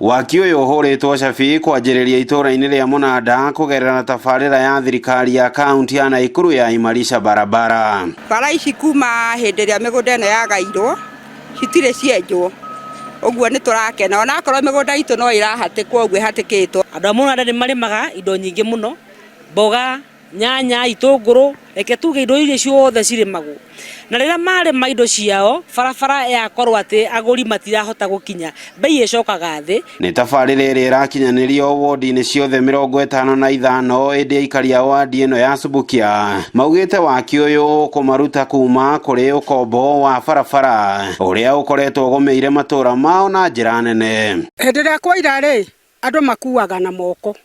Waki ũyũ ũhũrĩtwo cabi kwanjĩrĩria itũũra-inĩ rĩa Mũnanda kũgerera tabarĩra ya thirikari ya kaunti ya Naikuru ya Imarisha Barabara. Bara ici kuma hĩndĩ ĩrĩa mĩgũnda ĩno yagairwo citirĩ cienjwo, ũguo nĩ tũrakena onakorwo mĩgũnda itũ no ĩrahatĩkwo ũguo ĩhatĩkĩtwo. Andũ a Mũnanda nĩ marĩmaga indo nyingĩ mũno, mboga, nyanya, itũngũrũ, reke tuge indo iria ciothe cirĩmagwo. Na rĩrĩa marĩma indo ciao, barabara yakorwo atĩ agũri matirahota gũkinya, bei ĩcokaga thĩ. Nĩ tabarĩra ĩrĩa ĩrakinyanĩrio wodi-inĩ ciothe 55, ĩndĩ aikari a wadi ĩno ya Subukia maugĩte waki ũyũ ũkũmaruta kuma kũrĩ ũkombo wa barabara ũrĩa ũkoretwo ũgũmĩire matũra mao na njĩra nene. Hĩndĩ ĩrĩa kwaira rĩ, andũ makuaga na moko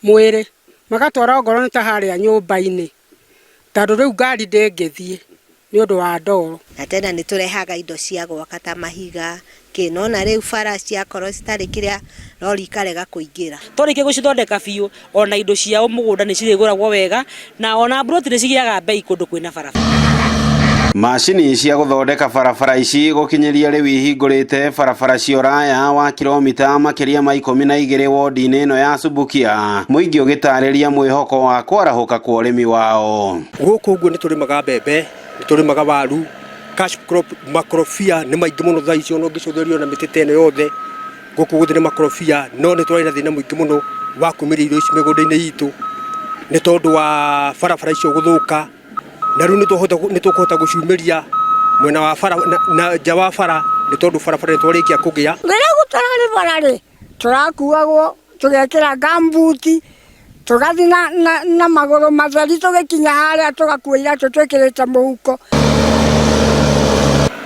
mwĩrĩ magatwara ongorwo nĩ ta harĩa nyũmba-inĩ, tondũ rĩu ngari ndĩngĩthiĩ nĩ ũndũ wa ndoro. Na tena nĩ tũrehaga indo cia gwaka ta mahiga kĩ, nona rĩu bara ciakorwo citarĩ kĩrĩa, rori ikarega kũingĩra. Twarĩkia gũcithondeka biũ, ona indo ciao mũgũnda nĩ cirĩgũragwo wega, na ona mburoti nĩ cigĩaga bei kũndũ kwĩna barabara. Macini cia gũthondeka barabara ici gũkinyĩria rĩu ihingũrĩte barabara cia ũraya wa kilomita makĩria ma 12 wodi-inĩ ĩno ya Subukia, mũingĩ ũgĩtarĩria mwĩhoko wa kwarahũka kwa ũrĩmi wao. Gũkũ ũguo nĩ tũrĩmaga mbembe, nĩ tũrĩmaga waru, cash crop, makorobia nĩ maingĩ mũno thaa ici, ona ũngĩcũthĩrĩria ona mĩtĩ ta ĩno yothe gũkũ guothe nĩ makorobia, no nĩ tũrarĩ na thĩna mũingĩ mũno wa kumĩria irio ici mĩgũnda-inĩ itũ nĩ tondũ wa barabara icio gũthũka, na rĩu nĩ tũkũhota gũciumĩria mwena wa bara na nja wa bara nĩ tondũ barabara nĩ twarĩkia kũgĩa. Rĩrĩa gũtararĩ bara rĩ, tũrakuagwo tũgekĩra gambuti, tũgathiĩ na magũrũ matheri, tũgĩkinya harĩa tũgakua iratũ twĩkĩrĩte mũhuko.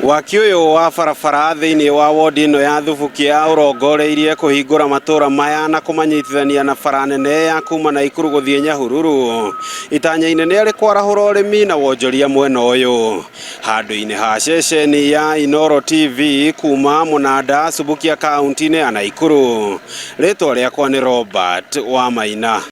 Waki ũyũ wa barabara thĩinĩ wa wodi ĩno ya Thubukia ũrongoreirie kũhingũra matũra maya na kũmanyitithania na bara nene ya kuma Naikuru gũthiĩ Nyahururu. Itanya inene arĩ kwarahũra ũrĩmi na wonjoria mwena ũyũ. Handũ-inĩ ha ceceni ya Inooro TV kuma Mũnanda, Subukia, kaunti-inĩ ya Naikuru. Rĩtwa rĩakwa nĩ Robert Wamaina.